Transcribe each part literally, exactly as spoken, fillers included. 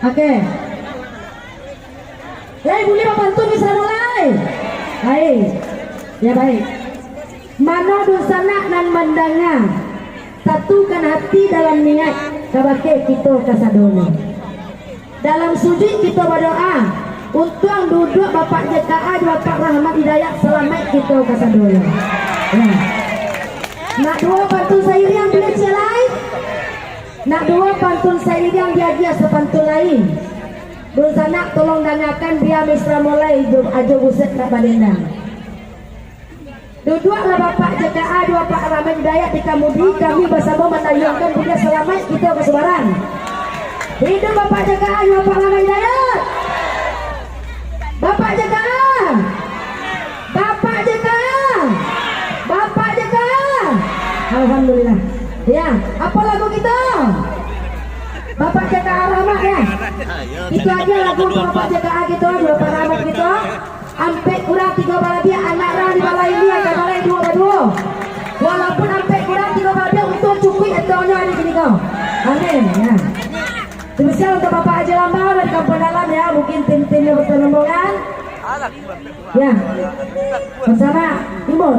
Oke. Lai buliah bapantun bisa mulai? Baik. Ya, baik. Mano dunsanak nan mandanga, satukan hati dalam niaik, kabake kito kasadonyo. Dalam sujuik kito badoa, untuang duduak Bapak J K A jo Bapak Rahmat Hidayat, salamaik kito kasadonyo. Ya. Nak duo pantun sairiang buliah ciek lai? Nak duo pantun sairiang diagiah sapantun lai? Dunsanak tolong dangakan, bia misra mulai, jo Ajo Buset nak badendang. Duduaklah Bapak J K A jo Bapak Rahmat Hidayat di kamudi, kami basamo mandayuangkan buliah salamaik kito ka subarang. Hidup Bapak J K A jo Bapak Rahmat Hidayat. Bapak J K A. Bapak J K A. Bapak J K A. Alhamdulillah. Ya, apo lagu kito? Bapak J K A Rahmat, ya. Itu aja lagu untuk Bapak J K A kito, Bapak Rahmat kito. Ampek kurang tigo balabiah, anak rang di balai ini, anak balai duo baduo. Walaupun ampek kurang tigo balabiah, untuang cukuik etonyo ari kini ko. Amin. Ya. Spesial untuk Bapak Haji Lambau dari Kampung Dalam, ya, mungkin tim-timnya bertolong-rombongan. Ya. Bersama Timur.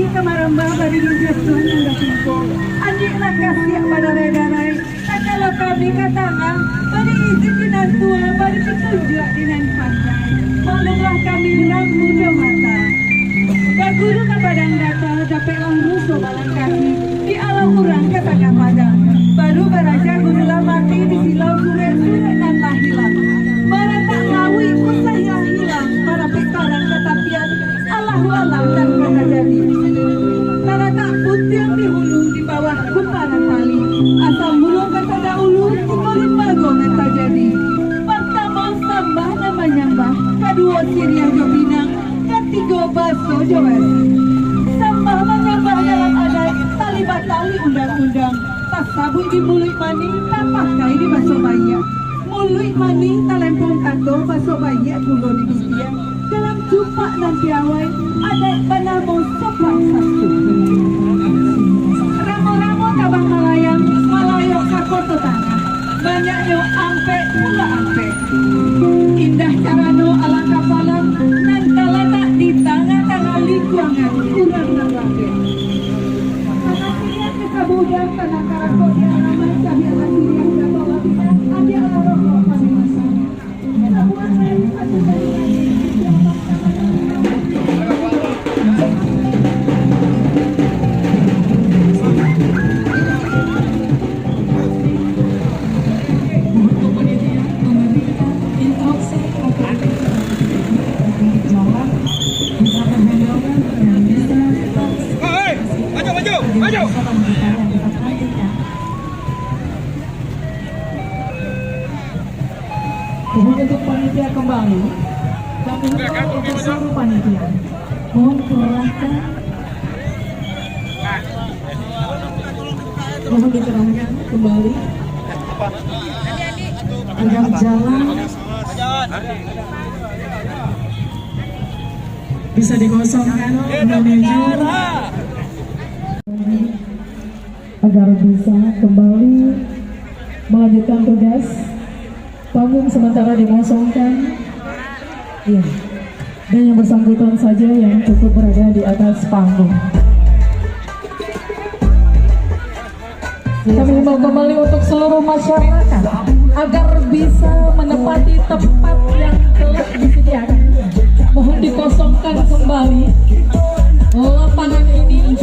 Ka marambah bari nan jatuah nan batingko, angin lah kasiak badarai-darai, takalo kami ka tangah, bari izin di nan tua, bari pitunjuak di nan pandai. Maklumlah kami urang mudo mata. Baguru ka padang data, dapeklah ruso balangkahi, di alau urang ka tangah padang, baru baraja guru lah mati, di silau surek-surek nan lah hilang. Maratak lauik usah lah hilang, marapek karang ka tapian, Allahu alam nan ka tajadi. Talatak puntiang di hulu, di bawah kumparan tali. Asa mulo ka tadaulu, tigo limbago nan tajadi. Partamo sambah nan manyambah, kaduo siriah jo pinang, katigo baso jo basi. Sambah manyambah dalam adaik, tali batali undang-undang. Tasabuik di muluik manih, tapakai di baso baiak. Muluik manih talempong kato, baso baiak pulo di bibia. Dalam cupak nan piawai, adaik banamo sopan santun. Ramo-ramo tabang malayang, malayo ka koto tanah. Banyaknyo ampek pulo ampek. Indah carano alah kapalang, nan talatak di tangah-tangah lingkuangan urang nan lambek. Tanah siriah ka sabudang, tanah karako di alaman, cabiak lah siriah, gato lah pinang, adiak lah rokok kami masak. Sabuah hari satu kali lagi, siapa tanah. Hei, maju, maju, maju. Mohon untuk panitia kembali. Kami himbau untuk seluruh panitia. Mohon kerahkan. Mohon dikerahkan kembali. Agar jalan bisa dikosongkan menuju agar bisa kembali melanjutkan tugas. Panggung sementara dikosongkan. Iya. Dan yang bersangkutan saja yang cukup berada di atas panggung. Kami himbau kembali untuk seluruh masyarakat agar bisa menempati tempat yang telah disediakan. Mohon dikosongkan kembali lapangan ini.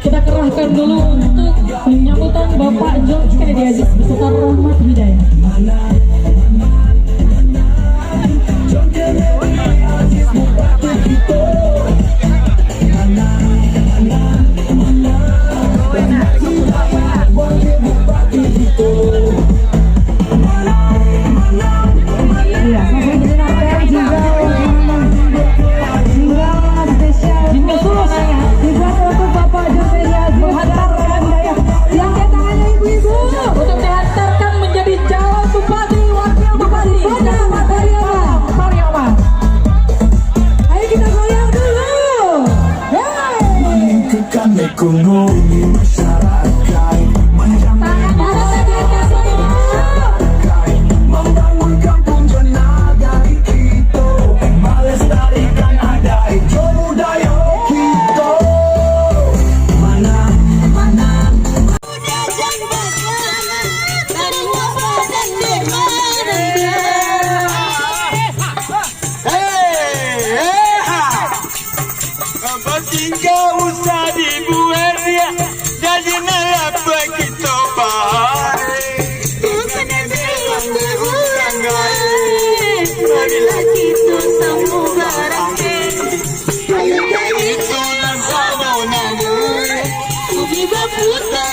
Kita kerahkan dulu untuk penyambutan Bapak John Kennedy Aziz beserta Rahmat Hidayat. Iya, mohon didengarkan juga, juga spesial khusus dibuat untuk Bapak Jurmelia menghantarkan daya. Yang angkat tangannya ibu-ibu. Untuk dihantarkan menjadi calon bupati, wakil bupati, Kota Pariaman. Pariaman. Ayo kita goyang dulu. Hey. Ekonomi masyarakat, menjamin masyarakat, membangun kampung Benagai Kito, melestarikan adat jo budayo kito. Mana, mana. Hei, hei, ha. Apa tingkah usah dibuat riak, jadi nalapa kito bae. Bukan ada yang berulang kali, marilah kito samo barang. Ayo, ayo, itulah samo namun, bumi baputar.